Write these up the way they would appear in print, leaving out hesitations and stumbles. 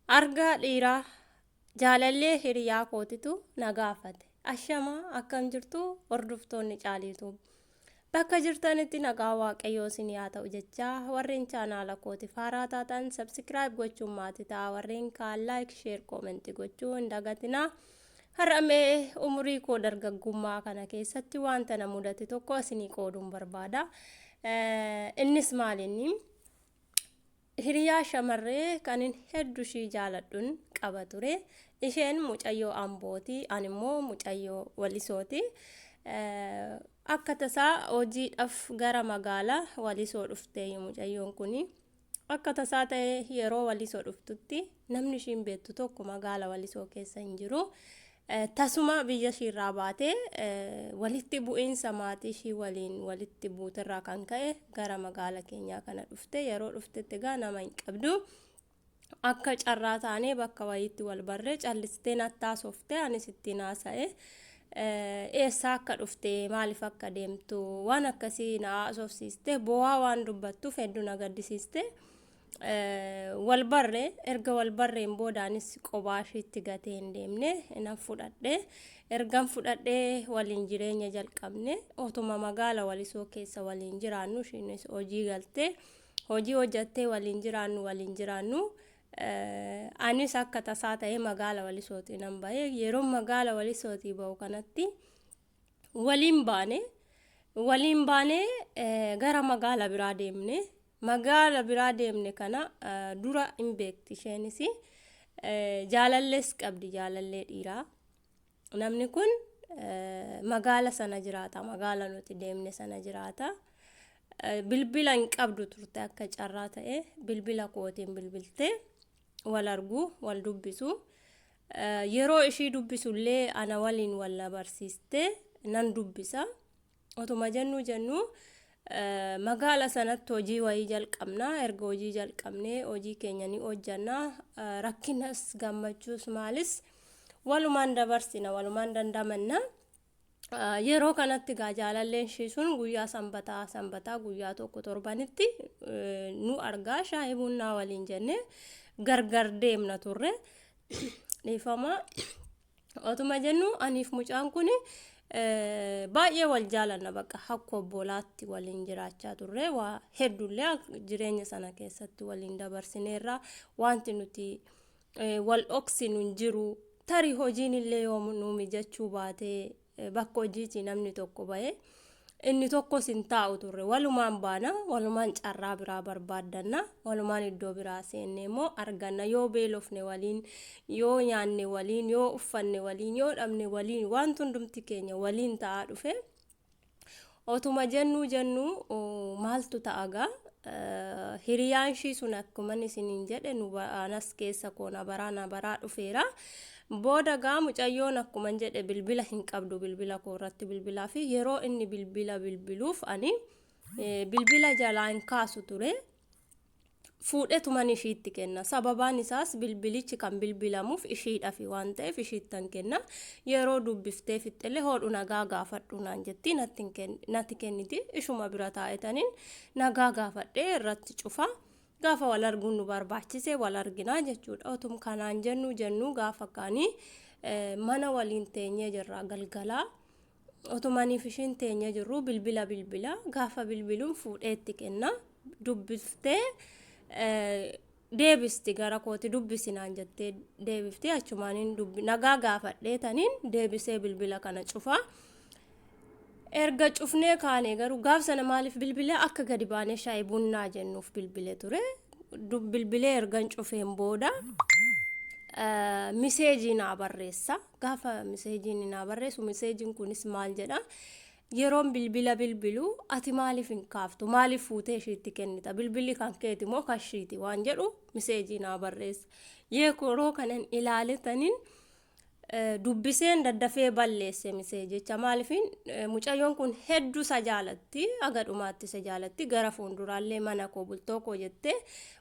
Argaa dhiiraa jaalallee hiriyaa kootitu na gaafate. Ashamaa akkam jirtu hordoftoonni Caaliituu. Bakka jirtanitti nagaa Waaqayyoo isin haa ta'u jechaa warreen chaanaala kootiif haaraa taatan subscribe gochuun maatii ta'a warreen kaan like share comment gochuu hin dagatinaa. Har'a mee umurii koo dargaggummaa kana keessatti wanta na mudate tokko isinii qooduun barbaada. Innis maalinni? Hiriyaa shamarree kanin heddu ishii jaaladhun qaba ture. Isheen mucayyoo Ambooti, ani immoo mucayyoo Walisooti. Akka tasaa hojiidhaf gara magaala Walisoo dhufte mucayyoon kuni. Akka tasaa ta'e yeroo Walisoo dhuftutti namni ishiin beektu tokko magaala Walisoo keessa hin jiru. Tasuma biyya ishiirraa baatee walitti bu'iinsa maatii ishii waliin walitti buuterraa kan ka'e gara magaala keenyaa kana dhufte. Yeroo dhuftetti egaa nama hin qabdu. Akka carraa taanee bakka wayiitti wal barree callistee natti haasofte anis ittiin haasa'e. Eessaa akka dhufte maaliif akka deemtu waan akkasii na haasofsiiste boo'aa waan dubbattuuf hedduu na gaddisiiste. Wal barre erga wal barreen booda anis qobaa ishiitti gatee hin deemne nan fudhadhe. Ergan fudhadhee waliin jireenya jalqabne otuma magaala Walisoo keessa waliin jiraannu ishiinis hojii galte hojii hojjattee waliin jiraannu waliin jiraannu anis akka tasaa ta'ee magaala Walisootii nan bahe. Yeroo magaala Walisootii bahu kanatti waliin baane waliin baanee gara magaala biraa deemne. Magaala biraa deemne kana dura hin beekti isheenis. Jaalallees qabdi jaalallee dhiiraa. Namni kun magaala sana jiraata magaala nuti deemne sana jiraata. Bilbila hin qabdu turte akka carraa ta'e bilbila kootiin bilbiltee wal argu wal dubbisu. Yeroo ishii dubbisullee ana waliin wal na barsiiste nan dubbisa. Otuma jennuu jennuu magaala sanatti hojii wayii jalqabna. Erga hojii jalqabnee hojii keenya ni hojjanna. Rakkinas gammachuus maalis walumaan dabarsina walumaan dandamanna. Yeroo kanatti gaa jaalalleen ishii sun guyyaa sanbataa sanbataa guyyaa tokko torbanitti nu argaa shaayii bunnaa waliin jennee gargar deemna turre. Dhiifama. Otuma jennu aniif mucaan kun baay'ee wal jaalanna bakka hakka obbolaatti waliin jiraachaa turre waa hedduullee jireenya sana keessatti waliin dabarsineerra wanti nuti wal dhoksinu hin jiru tarii hojiin illee yoo nu mijachuu baatee bakka hojiitii namni tokko ba'e inni tokkos hin taa'u turre walumaan baana walumaan carraa biraa barbaaddanna walumaan iddoo biraa seenne immoo arganna yoo beelofne waliin yoo nyaanne waliin yoo uffanne waliin yoo dhabne waliin wanti hundumti keenya waliin ta'aa dhufe Otuma jennuu jennuu maaltu ta'a gaa hiriyaan ishii sun akkuman isiniin jedhe nu anas keessa koo na baraa na baraa dhufeera. Booda gaa mucayyoon akkuman jedhe bilbila hin qabdu bilbila koo irratti bilbilaa fi yeroo inni bilbila bilbiluuf ani bilbila jalaa hin kaasu ture. Fuudhetuman ishiitti kenna. Sababaan isaas bilbilichi kan bilbilamuuf ishiidhafi waan ta'eef ishiittan kenna. Yeroo dubbiftee fixxellee hoodhu nagaa gaafadhu naan jetti natti kenniti. Ishuma bira taa'etaniin nagaa gaafadhee irratti cufa. Gaafa wal arguun nu barbaachise wal arginaa jechuudha. Otum kanaan jennu jennu gaafa kaanii mana waliin teenyee jirra galgalaa. Otumaniif ishiin teenyee jirru bilbila bilbila gaafa bilbiluun fuudhee itti kenna. Dubbiftee deebisti gara kooti dubbisi naan jettee deebiftee achumaaniin dubbi nagaa gaafadhee taniin deebisee bilbila kana cufa. Erga cufnee kaanee garuu gaaf sana maaliif bilbilee akka gadi baanee shaayii bunnaa jennuuf bilbile ture. Bilbilee ergan cufeen booda miseejii naa barreessa. Gaafa miseejiin naa barreessu miseejiin kunis maal jedha? Yeroon bilbila bilbilu ati maaliif hin kaaftu? Maaliif fuutee ishiitti kennita? Bilbilli kan keeti moo kan ishiiti? Waan jedhu miseejii naa barreessa. Yeroo kanan ilaaletaniin dubbiseen daddafee balleesse miseejicha. Maaliifin mucayyoon kun hedduu isa jaalatti haga dhumaatti isa jaalatti gara fuulduraallee mana koo bultoo koo jettee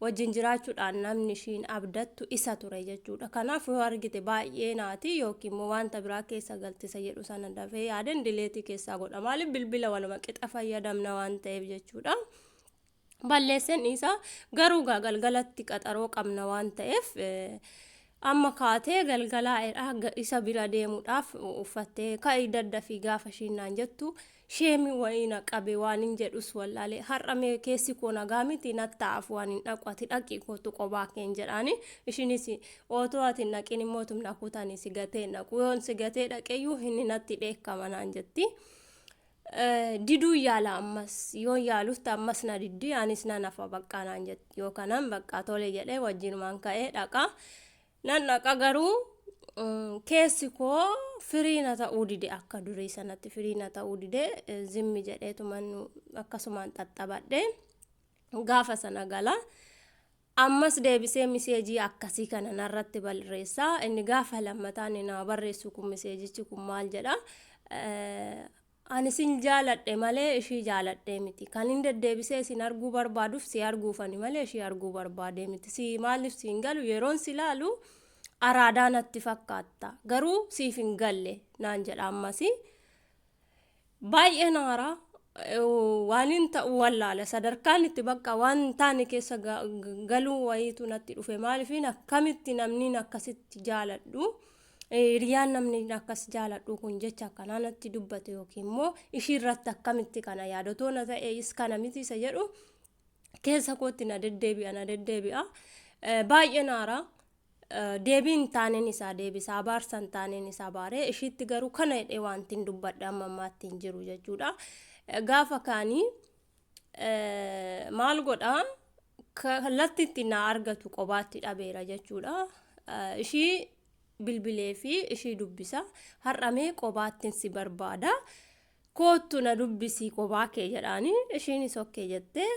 wajjin jiraachuudhaan namni ishiin abdattu isa ture jechuudha. Kanaaf yoo argite baay'ee naati yookiin immoo wanta biraa keessa galti isa jedhu sana dafee yaaden dileetii keessaa godha. Maaliif bilbila waluma qixa fayyadamna waan ta'eef jechuudha. Balleesseen dhiisa garuu gaa galgalatti qaxaroo qabna waan ta'eef amma kaatee galgalaa'eedha isa bira deemuudhaaf uffattee ka'ii daddafii gaafa ishiin naan jettu sheemii wayii na qabe waan hin jedhus wallaalee har'a mee keessi koo nagaa miti natta'aaf waan hin dhaqu ati dhaqii kootu qobaa keen jedhaani ishiinis otoo ati hin dhaqin immoo tumna kutanii si gatee hin dhaqu yoon si gatee dhaqeyyuu inni natti dheekkama naan jetti. Diduu yaala ammas yoon yaalutti ammas na diddi anis nan hafa baqqaa naan jetti yoo kanan baqqaa tole jedhee wajjinumaan ka'ee dhaqa nan dhaqa garuu keessi koo firii na ta'uu dide akka durii sanatti firii na ta'uu dide zimmi jedheetuman akkasumaan xaxxabadhe gaafa sana gala. Ammas deebisee miseejii akkasii kana narratti barreessa. Inni gaafa lammataa inni naa barreessu kun miseejichi kun maal jedha? Ani sin jaaladhe malee ishii jaaladhee miti. Kan hin deddeebisee isin arguu barbaaduuf si arguufani malee ishii arguu barbaadee miti. Si maaliif si hin galu yeroon si laalu araadaa natti fakkaatta. Garuu siif hin galle naan jedha ammasi. Baay'een aara. Waanin ta'u wallaala. Sadarkaan itti bakka waan hin taane keessa galuu wayiitu natti dhufe. Maaliifin akkamitti namni akkasitti jaaladhu hiriyaan namni akkas jaaladhu kun jecha akkanaa natti dubbate yookiin immoo ishii irratti akkamitti kana yaadatoo na ta'e kana miti isa jedhu keessa kootti na deddeebi'a na deddeebi'a. Baay'een aara. Deebii hin taaneen isaa deebisa, abaarsa hin taaneen isaa abaare, ishiitti garuu kana jedhee wanti hin dubbadhe amma ammaatti hin jiru jechuudha. Gaafa kaanii maal godhaa kallattii itti naa argatu qobaatti dhabeera jechuudha. Ishii bilbilee fi ishii dubbisa. Har'amee qobaattiin si barbaada. Koottu na dubbisii qobaa kee jedhaani ishiinis okkee jettee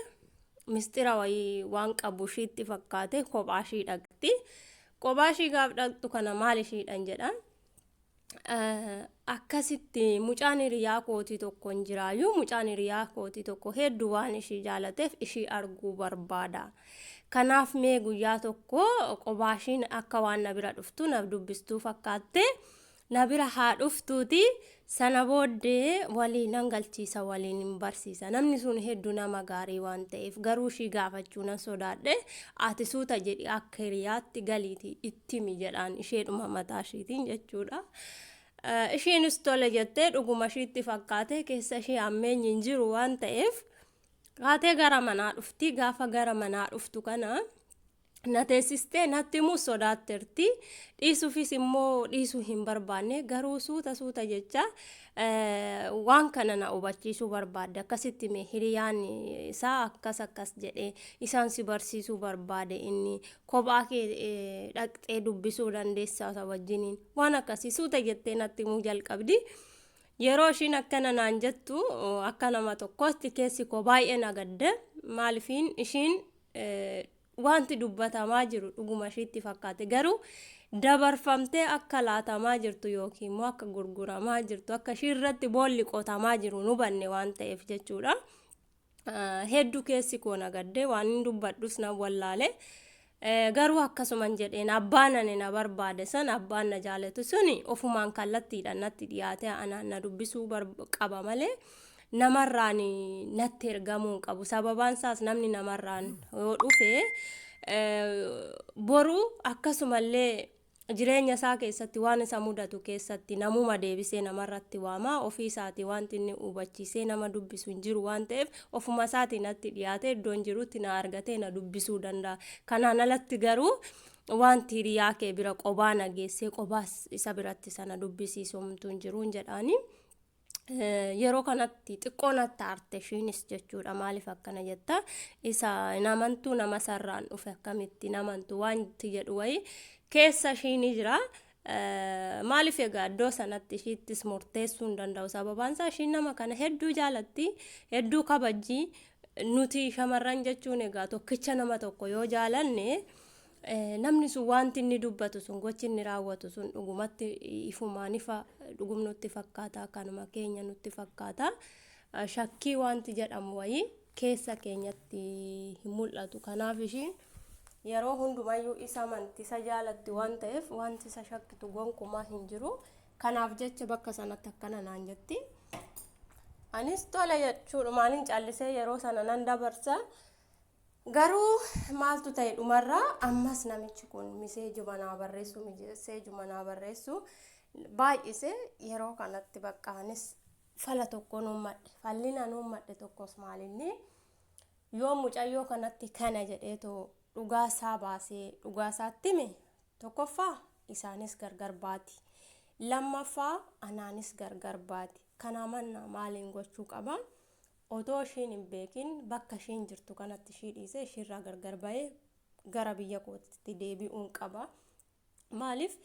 mistira wayii waan qabu ishiitti fakkaate kophaa ishii dhaqxi. Kophaa ishii gaaf dhaqxu kana maal ishiidhan jedhaan. Akkasitti mucaan hiriyaa kootii tokko hin jiraayyuu mucaan hiriyaa kootii tokko hedduu waan ishii jaalateef ishii arguu barbaada. Kanaaf mee guyyaa tokko qobaa ishiin akka waan na bira dhuftu na dubbistuu fakkaatte na bira haa dhuftuuti sana booddee walii nan galchiisa waliin hin barsiisa namni sun hedduu nama gaarii waan ta'eef garuu ishii gaafachuu nan sodaadhe ati suuta jedhi akka hiriyaatti galiiti itti himi jedhaan isheedhuma mataa ishiitiin jechuudha. Ishiinis tole jettee dhuguma ishiitti fakkaate keessa ishee hammeenyi hin jiru waan ta'eef kaatee gara manaa dhufti gaafa gara manaa dhuftu kana na teessistee natti himuu sodaatterti. Dhiisuufis immoo dhiisuu hin barbaanne garuu suuta suuta jecha waan kana na hubachiisuu barbaadde akkasitti mee hiriyaan isaa akkas akkas jedhee isaan si barsiisuu barbaade inni kophaa kee dhaqxee dubbisuu dandeessaa isa wajjiniin waan akkasii suuta jettee natti himuu jalqabdi. Yeroo ishiin akkana naan jettu akka nama tokkootti keessi koo baay'ee na gadde maalifiin ishiin wanti dubbatamaa jiru dhuguma ishiitti fakkaate garuu dabarfamtee akka laatamaa jirtu yookiin immoo akka gurguramaa jirtu akka ishii irratti boolli qotamaa jiru nu banne waan ta'eef jechuudha. Hedduu keessi koo na gadde waan hin dubbadhus na wallaale. Garuu akkasuman jedheen abbaan ani na barbaade san abbaan na jaalatu suni ofumaan kallattiidhaan natti dhiyaate anaan na dubbisuu qaba malee namarraan natti ergamuu hin qabu. Sababaan isaas namni namarraan yoo dhufe boru akkasumallee jireenya isaa keessatti waan isa mudatu keessatti namuma deebisee namarratti waama ofii isaatii wanti inni hubachiisee nama dubbisu hin jiru waan ta'eef ofuma isaatii natti dhiyaatee iddoon jirutti na argatee na dubbisuu danda'a. Kanaan alatti garuu wanti hiriyaa kee bira qobaa na geessee qobaas isa biratti sana dubbisiisu homtuu hin jiru hin jedhaani. Yeroo kanatti xiqqoo natti aarte ishiinis jechuudha maaliif akkana jetta isa hin amantuu nama sarraan dhufe akkamitti hin amantu wanti jedhu wayii keessa ishii ni jira. Maaliif egaa iddoo sanatti ishiittis murteessuu hin danda'u sababaan isaa ishiin nama kana hedduu jaalatti hedduu kabajji nuti shamarran jechuun egaa tokkicha nama tokko yoo jaalanne namni sun wanti inni dubbatu sun gochi inni raawwatu sun dhugumatti ifumaan ifa dhugum nutti fakkaata kanuma keenya nutti fakkaata shakkii wanti jedhamu wayii keessa keenyatti hin mul'atu kanaaf ishiin yeroo hundumayyuu isa amanti isa jaalatti waan ta'eef wanti isa shakkitu gonkumaa hin jiru kanaaf jecha bakka sanatti akkana naan jetti anis tole jechuudhumaanin callisee yeroo sana nan dabarsa. Garuu maaltu ta'e dhumarra ammas namichi kun miseejuma naa barreessu miseejuma naa barreessu baay'ise yeroo kanatti bakka anis fala tokkoon uummadhe. Falli nan uummadhe tokkos maalinni yoo mucayyoo kanatti kana jedheetoo dhugaa isaa baasee dhugaa isaatti hime tokkoffaa isaanis gargar baati. Lammaffaa anaanis gargar baati. Kanaa mannaa maaliin gochuu qaba? Otoo ishiin hin beekin bakka ishiin jirtu kanatti ishii dhiisee ishiirraa gargar ba'ee gara biyya kootitti deebi'uun qaba. Maaliif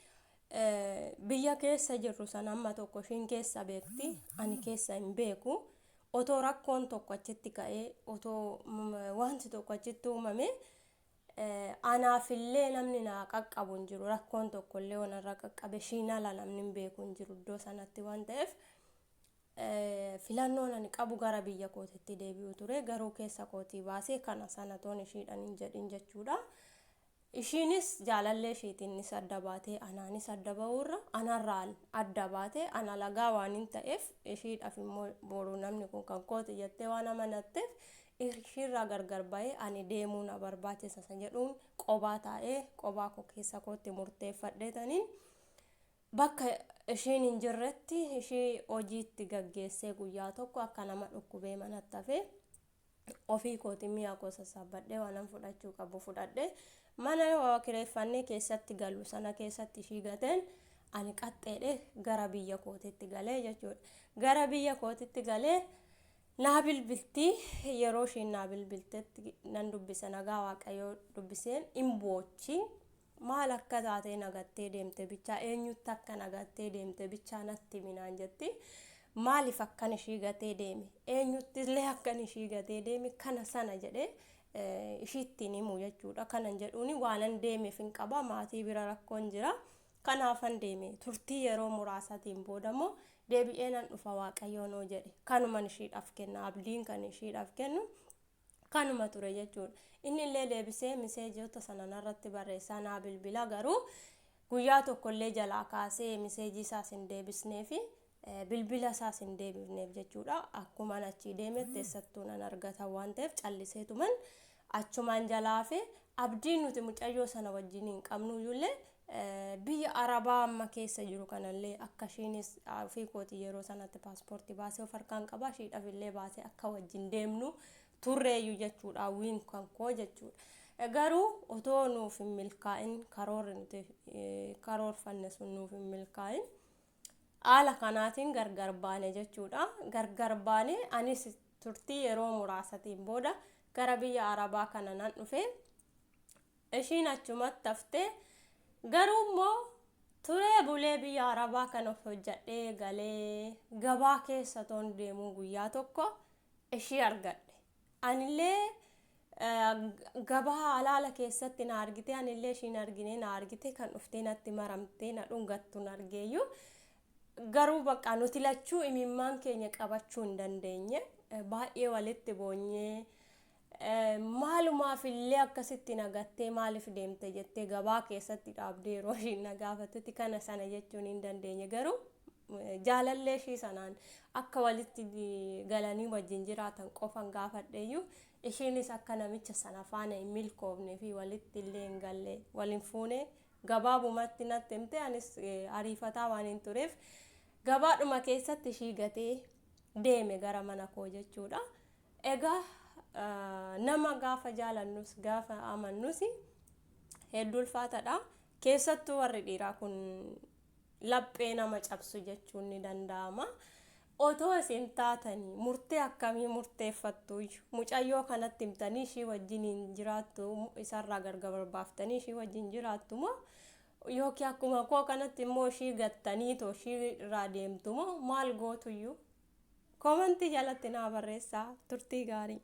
biyya keessa jirru sana amma tokko ishiin keessa beekti ani keessa hin beeku. Otoo rakkoon tokko achitti ka'ee otoo wanti tokko achitti uumame anaafillee namni naa qaqqabu hin jiru. Rakkoon tokkollee yoo narra qaqqabe ishiin ala namni hin beeku hin jiru iddoo sanatti waan ta'eef filannoon ani qabu gara biyya kootitti deebi'u ture. Garuu keessa kootii baasee kana sana toon ishiidhaan hin jedhin jechuudha. Ishiinis jaalallee ishiitiinis adda baatee anaanis adda ba'uurra anarraan adda baatee ana lagaa waan hin ta'eef ishiidhaaf immoo boru namni kun kan kooti jettee waan amanatteef ishiirraa gargar ba'ee ani deemuu na barbaachisa isa jedhuun qobaa taa'ee qobaa koo keessa kootti murteeffadheetaniin bakka ishiin hin jirretti ishii hojiitti gaggeessee guyyaa tokko akka nama dhukkubee manatti hafee ofii kootii mi'a koo sassaabbadhee waanan fudhachuu qabu fudhadhee mana kireeffannee keessatti galu sana keessatti ishii gateen ani qaxxeedhe gara biyya kootitti galee jechuudha. Gara biyya kootitti galee naa bilbilti yeroo ishiin naa bilbiltetti nan dubbisa nagaa waaqayyoo dubbiseen hin boochi maal akka taatee nagattee deemte bichaa eenyutti akka nagattee deemte bichaa natti minaan jetti. Maaliif akkan ishii gatee deeme eenyutti illee akkan ishii gatee deeme kana sana jedhee ishiittiin himu jechuudha. Kanan jedhuuni waanan deemeef hin qaba maatii bira rakkoon jira. Kanaafan deeme turtii yeroo muraasatiin booda immoo deebi'ee nan dhufa waaqayyoon hoo jedhe kanuman ishiidhaaf kenna abdiin kan ishiidhaaf kennu kanuma ture jechuudha. Inni illee deebisee miseejoota sana narratti barreessaa naa bilbila garuu guyyaa tokkollee jalaa kaasee miseejii isaas hin deebisnee fi bilbila isaas hin deebifneef jechuudha. Akkuman achii deemetti eessattuu nan argata waan ta'eef calliseetuman achumaan jalaa hafe abdiin nuti mucayyoo sana wajjin hin qabnu iyyullee biyya Arabaa amma keessa jiru kanallee akka ishiinis ofii kooti yeroo sanatti paaspoortii baasee of harkaan qaba ishiidhaaf illee baasee akka wajjin deemnu turreeyyu jechuudha hawwiin kan koo jechuudha. Garuu otoo nuuf hin milkaa'in karoorri nuti karoorfanne sun nuuf hin milkaa'in haala kanaatiin gargar baane jechuudha. Gargar baane anis turtii yeroo muraasatiin booda gara biyya Arabaa kana nan dhufe. Ishiin achumatti haftee garuu immoo turee bulee biyya Arabaa kana of hojjadhee galee gabaa keessa toon deemuu guyyaa tokko ishii argadhe. Anillee gabaa alaala keessatti na argite anillee ishiin argine na argite kan dhuftee natti maramtee na dhungattu na argeeyyuu garuu bakka nuti lachuu imimmaan keenya qabachuu hin dandeenye baay'ee walitti boonyee maalumaaf illee akkasitti na gattee maaliif deemte jettee gabaa keessatti dhaabdee yeroo ishiin na gaafattutti kana sana jechuun hin dandeenye garuu jaalallee ishii sanaan akka walitti galanii wajjin jiraatan qofan gaafadheeyyuu ishiinis akka namicha sana faana hin milkoofne fi walitti illee hin galle waliin fuune gabaabumatti natti himte anis ariifataa waan hin tureef gabaadhuma keessatti ishii gatee deeme gara mana koo jechuudha. Egaa nama gaafa jaalannus gaafa amannus hedduu ulfaatadha. Keessattuu warri dhiiraa kun laphee nama cabsu jechuun ni danda'ama. Otoo isin taatanii murtee akkamii murteeffattu mucayyoo kanatti himtanii ishii wajjin hin jiraattu isarraa gargar baaftanii ishii wajjin jiraattu moo yookiin akkuma koo kanatti immoo ishii gattanii too ishii irraa deemtu moo maal gootuyyuu? Koomantii jalatti naa barreessaa turtii gaarii.